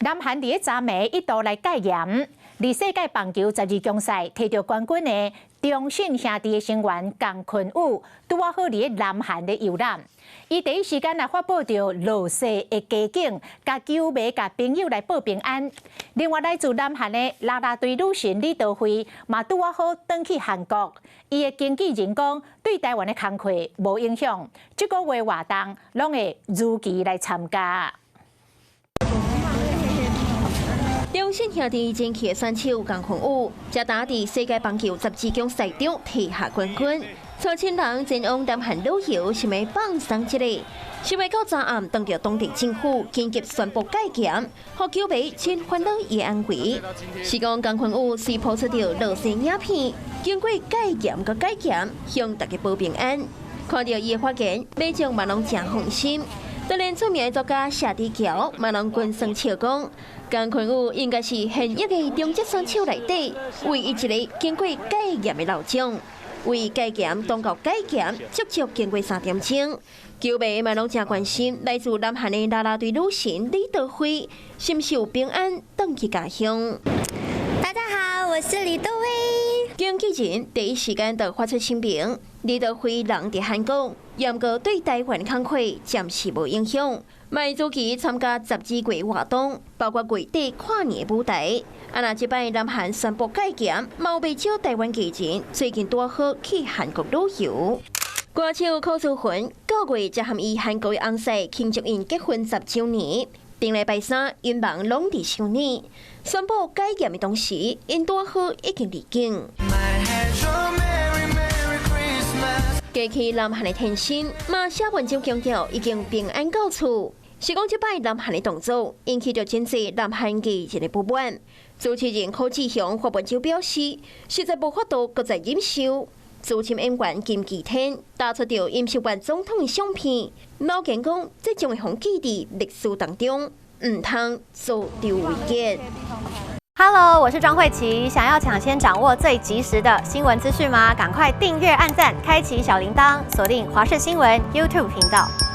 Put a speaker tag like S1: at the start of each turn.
S1: 南韓佇咧昨暝一度來戒嚴，佇世界棒球十二強賽提著冠軍的中信兄弟的成員江坤宇，拄仔好佇咧南韓咧遊覽，伊第一時間來發布著落雪的街景，共球迷、共朋友來報平安。另外，來自南韓的啦啦隊女神李多慧嘛拄仔好轉去韓國，伊的經紀人講對台灣的工課無影響，這個月活動攏會如期來參加。
S2: 中信兄弟前期的選手江坤宇，才打佇世界棒球十二強賽中提下冠軍，帶親人前往南韓旅遊，想欲放鬆一下，想袂到昨暗當著當地政府緊急宣布戒嚴，予球迷真煩惱伊的安危。是講江坤宇隨 po 出著落雪影片，經過戒嚴佮解嚴，向大家報平安。看著伊的發言，民眾嘛攏誠放心。當然出名的作家謝志橋嘛攏關心笑講，江坤宇應該是現役的中職選手內底唯一一个經過戒嚴的老將。為戒嚴當到解嚴，足足經過3點鐘。球迷嘛攏誠關心來自南韓的啦啦隊女神李多慧，是毋是有平安轉去家鄉？
S3: 大家好，我是李多慧。
S2: 經紀人第一時間就發出聲明，李多慧人佇韓國，毋過對台灣工課暫時無影響。嘛會如期參加十二月活動，包括月底跨年舞台。啊，若這擺南韓宣布戒嚴，嘛有袂少台灣藝人最近拄好去韓國旅遊。歌手柯書魂9月才和伊韓國的翁婿慶祝𪜶結婚10週年。頂禮拜三，𪜶人攏佇首爾宣布解嚴的同時，𪜶拄好已經離境。過去南韓的天心嘛寫文章強調已經平安到厝，是講這擺南韓的動作引起著真濟南韓藝人的不滿。主持人柯志雄發文就表示，實在無法度閣再忍受。資深演員金基天打出著尹錫悅總統的相片，老堅講這將會予記佇歷史當中，毋通做丟遺結。
S4: Hello，我是莊慧琪。想要搶先掌握最及時的新聞資訊嗎？趕快訂閱、按讚、開啟小鈴鐺，鎖定華視新聞 YouTube 頻道。